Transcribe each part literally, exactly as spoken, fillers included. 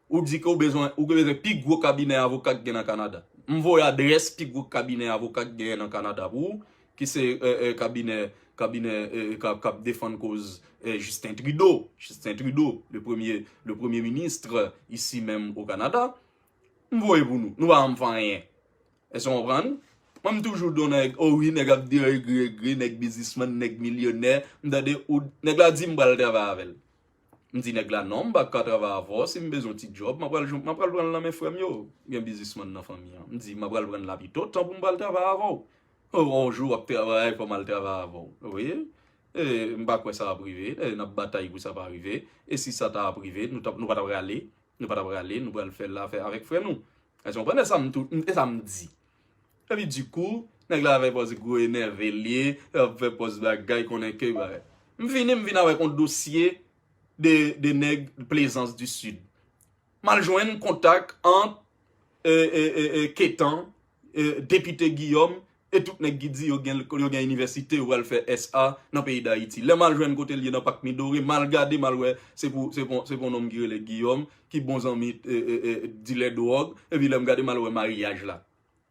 Ou di ke ou bezwen, ou bezwen pi gwo kabinè avoka k gen nan Kanada. M voye adrès pi gwo kabinè avoka k gen nan Kanada pou ou, ki se, e, e, kabinè, kabinè, e, k ap, k ap defann koz, e, Justin Trudeau. Justin Trudeau, le premier, le premier ministre ici même au Canada. M voye pou nou. Nou pa janm fè anyen. Èske w konprann? Mwen, m toujou di w nèg, o wi, nèg ap di egri, egri, nèg biznismann, nèg milyonè. M tande ou, nèg la di m pral travay avè l. M di nèg la, non, m pa ka travay avè w. Si m bezwen yon ti djòb, m ap pral, jwenn- m ap pral pran l nan men frè m yo. Gen biznismann nan fanmi an. M di, m ap pral pran l la pito, tan pou m pral travay avè w. O, yon jou w ap travay, fò m al travay avè w. Ou wè? E, m pa kwè sa ap rive. E, n ap batay pou sa pa rive. E si sa ta ap rive, nou t ap, nou pa t ap rale. Nou pa t ap rale, nou pral fè l afè avèk frè nou. Èske w konprann? E sa m tou, e sa m di. Epi dikou, nèg la fè pòz gwo enève l ye, l ap fè pòz bagay, konnen ke bagay. M vini, m vin avèk yon dosye de, de nèg Plaisance du Sud. M al jwenn kontak ant, e, e, e, e, Ketan, e, depite Guillaume, e tout nèg ki di yo gen, yo gen inivèsite, yo pral fè S A nan peyi Dayiti. Lè m al jwenn kote l ye nan Pak Midori, m al gade, m al wè, se pou, se pou, se pou yon nonm ki rele Guillaume, ki bon zanmi, e, e, e, dilè dwòg, epi lè m gade, m al wè maryaj la.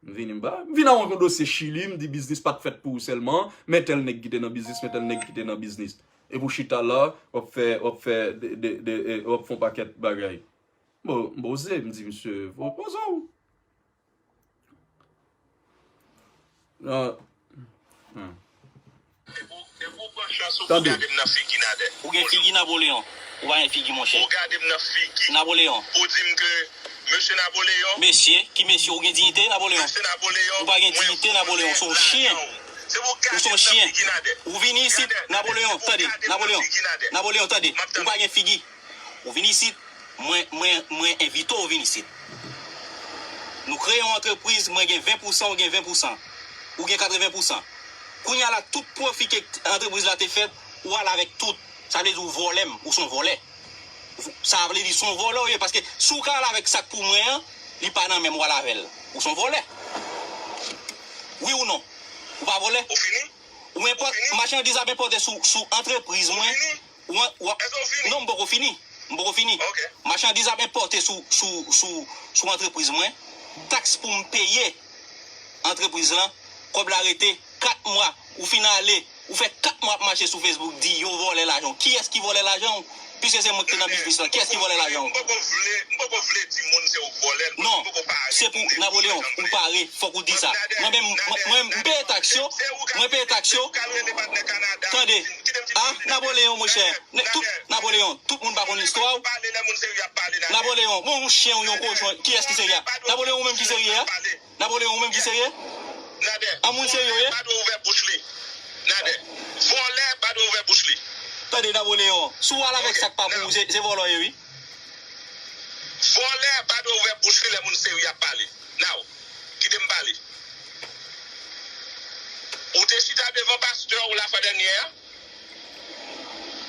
M vini, m pa, m vin avèk yon dosye Chili, m di biznis pa t fèt pou ou sèlman, men tèl nèg ki te nan biznis, men tèl nèg ki te nan biznis. Epi w chita la, w ap fè, w ap fè, de, de, de, e, w ap fè yon pakèt bagay. Bon, m poze, m di, "Misye, poze w." Nan, hmm. Tande. Ou gen figi Napoleon. Ou pa gen figi, monchè. Ou gade m nan figi. Napoleon. Ou di m ke mesye Napoleon. Mesye, ki mesye? Ou gen diyite, Napoleon? Mesye Napoleon. Ou pa gen diyite, Napoleon. Ou se yon chen. Ou se yon chen. Ou vini isit, Napoleon, tande. Napoleon. Napoleon, tande. Ou pa gen figi. Ou vini isit, mwen, mwen, mwen envite w vin isit. Nou kreye yon antrepriz, mwen gen ven pousan, ou gen ven pousan. Ou gen katreven pousan. Kounye a la, tout pwofi ke antrepriz la te fèt, ou al avèk tout. Sa vle di ou vòlè m, ou se yon vòlè. Sa vle di se yon vòlè ou ye, paske si w ka al avèk sa k pou mwen an, li pa nan men m, w al avè l. Ou se yon vòlè. Wi ou non? Ou pa vòlè? Ou fini? Ou enpòt, machandiz ap enpòte sou, sou antrepriz mwen. Ou an-, ou a-, non, m poko fini. M poko fini. Machandiz ap enpòte sou, sou, sou, sou antrepriz mwen. Taks pou m peye antrepriz lan. Kòb la rete kat mwa. Ou fin ale. Ou fè kat mwa ap mache sou Facebook di yo vòlè lajan w. Kiyès ki vòlè lajan w? Piske se mwen ki te nan biznis lan. Kiyès ki vòlè lajan w? M poko vle, m poko vle di moun se ou k vòlè l, non, m poko pare pou m di lajan vòlè. Se pou Napoleon, ou pare, fòk ou di sa. Mwen menm, mwen, mwen, m peye taks yo, mwen peye taks yo. Tande, a, Napoleon, monchè, tout, Napoleon, tout moun pa konn istwa w. Napoleon, mwen, yon chen ou yon kochon, kiyès ki serye a? Napoleon, ou menm ki serye a? Napoleon, ou menm ki serye? An moun serye w ye? Pa dwe ouvè bouch li. Nadè. Vòlè pa dwe ouvè bouch li. Tande, Napoleon, si w al avèk sa k pa pou ou, se, se vòlè w ye, wi. Vòlè pa dwe ouvè bouch li lè moun serye ap pale. Now, kite m pale. Ou te chita devan pastè ou lafwa dènyè a.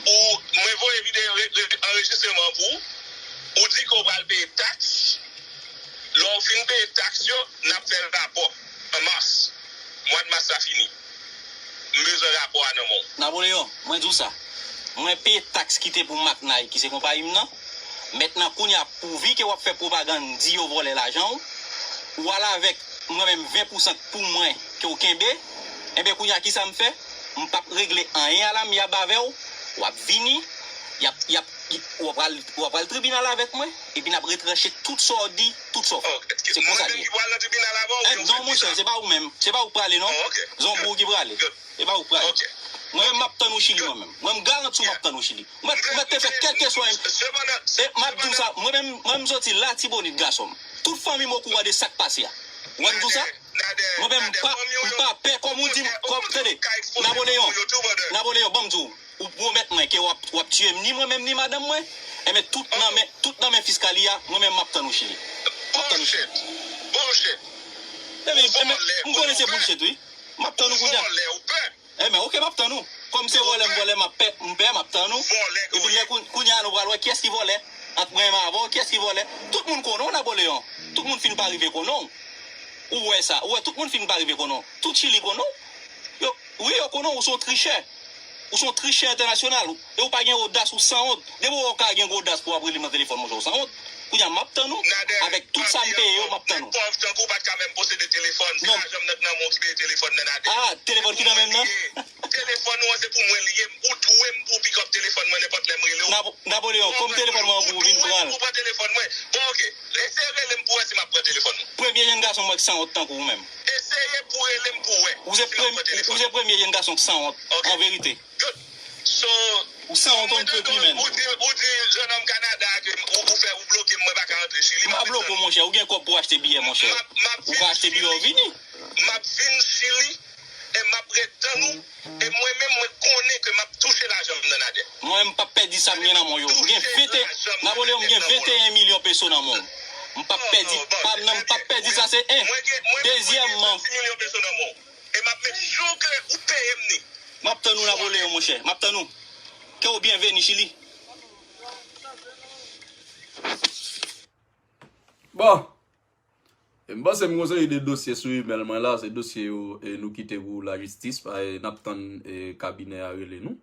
Ou, mwen voye videyo re-, re-, anrejistreman pou ou. Ou di ke w pral peye taks. Lè w fin peye taks yo, n ap fè rapò an mas. Mwa mas la fini. M bezwen rapò a nan men w. Napoleon, mwen di w sa. Mwen peye taks ki te pou Maknay, ki se konpayi m nan. Mentnan, kounye a, pouvi ke w ap fè pwopagann, di yo vòlè lajan w, ou al avèk mwen menm ven pousan k pou mwen ke w kenbe, enben, kounye a, kisa m fè? M p ap regle anyen alamyab avè w. W ap vini, y ap, y ap, w ap al, w ap al tribinal avèk mwen, epi n ap retranche tout sa w di, tout sa w fè. Se konsa l ye. Eh, non, monchè, se pa ou menm. Se pa ou k prale, non. Se yon boug ki prale. E pa ou k prale. Mwen menm, m ap tann ou Chili, mwen menm. Mwen, m garanti w, m ap tann ou Chili. Mwen, mwen te fè kèlkeswa. E m ap di w sa, mwen menm, mwen menm, m soti Latibonit, gason m. Tout fanmi m okouran de sa k pase a. Ou wè m di w sa? Mwen menm, m pa, m pa pè, kòm ou di, kòm, tande, Napoleon, Napoleon, ban m di w, ou pwomèt mwen ke w ap, w ap tiye m, ni mwen menm, ni madanm mwen. Enben, tout nan men, tout nan men Fiskali a, mwen menm, m ap tann ou Chili. M ap tann ou Chili. Bullshit. Bullshit. Enben, enben, m konnen se bullshit, wi. M ap tann ou kounye a. Vòlè, ou pè. Enben, oke, m ap tann ou. Kòm se vòlè m vòlè, m ap pè, m pè, m ap tann ou. Epi lè koun-, kounye a nou pral wè kiyès ki vòlè. Ant mwen menm avè w, kiyès ki vòlè? Tout moun konnen w, Napoleon. Tout moun fin pa rive konnen w. Ou wè sa. Ou wè tout moun fin pa rive konnen w. Tout Chili konnen w. Yo, wi, yo konnen w, ou se yon trichè. Ou se yon trichè entènasyonal. E ou pa gen odas, ou sanwont. Depi w wè w ka gen gwo odas pou w ap rele m nan telefòn, monchè, ou sanwont. Kounye a, m ap tann ou. Avèk tout sa m peye yo, m ap tann ou. Pòv tankou w pa t ka menm posede telefòn. Se lajan m nan k nan men w ki peye telefòn nan, Nadè. Ah, telefòn ki nan men m nan? Telefòn ou an se pou mwen li ye. Ou tou wè m pou w pick up telefòn mwen nenpòt lè m rele w. Napo- Napoleon, kòm telefòn mwen an pou ou vin pran l. Ou pran telefòn mwen. Bon, oke. Eseye rele m pou wè si m ap pran telefòn mwen. Premye jèn gason m wè k sanwont tankou ou menm. Eseye pou rele m pou wè si m ap pran telefòn. Ou se premye jèn gason k sanwont, an verite. Good. So, ou sanwont on pèp li menm. Ou di, ou di jennonm Kanada ke ou, ou fè, ou bloke m, mwen pa ka rantre Chili. M pa bloke w, monchè. Ou gen kòb pou w achte biyè, monchè. Ou ka achte biyè, w vini. M ap vin Chili e m ap ret tann ou. E mwen menm, mwen konnen ke m ap touche lajan m nan, Nadè. Mwen, m p ap pèdi sa m gen nan men w yo. M gen venteyen, Napoleon, m gen venteyen milyon peso nan men w. M p ap pèdi pa m nan, m p ap pèdi sa, se en. Dezyèmman, e m ap make sure ke ou peye m ni. M ap tann ou, Napoleon, monchè. M ap tann ou. Ke w byenveni, Chili. Bon. E m panse m gon seri de dosye sou imèl mwen la. Se dosye yo, e nou kite pou lajistis. Pa, e, n ap tann, e, kabinè a rele nou.